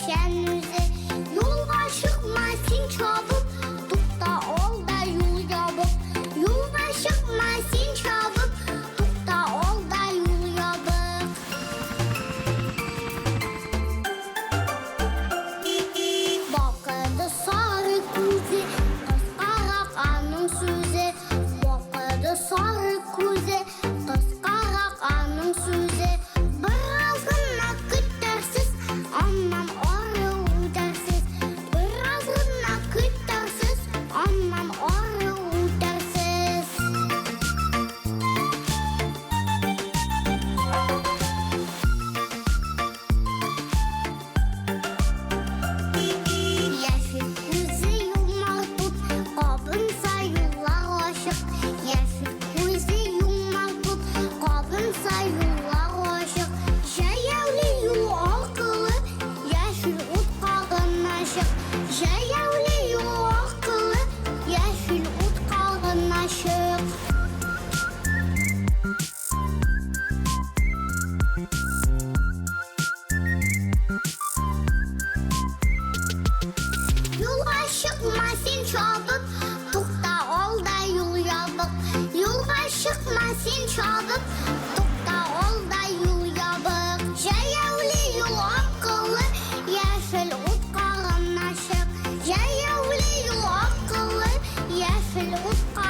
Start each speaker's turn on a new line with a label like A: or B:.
A: печән үзе. Юлга чыкма син чабып, тукта алда юл ябык. Юлга чыкма син чабып, тукта алда юл ябык. Бакырды сары күзе, кыскарак аның сүзе. Бакырды сары күзе, кыскарак аның сүзе. Бераз гына көтәрсез, аннан ары үтәрсез. Бераз гына көтәрсез, аннан ары үтәрсез. Яшел күзе юмарт ут, кабынса юллар ачык. Яшел күзе юмарт ут, кабынса юллар ачык. Җәяүле юл аркылы яшел утка гына чык. Җәяүле юл аркылы яшел утка гына чык. Юлга чыкма син чабып, тукта алда юл ябык. Юлга чыкма син чабып, тукта алда юл ябык. Җәяүле юл аркылы яшел утка гына чык. Җәяүле юл аркылы яшел утка.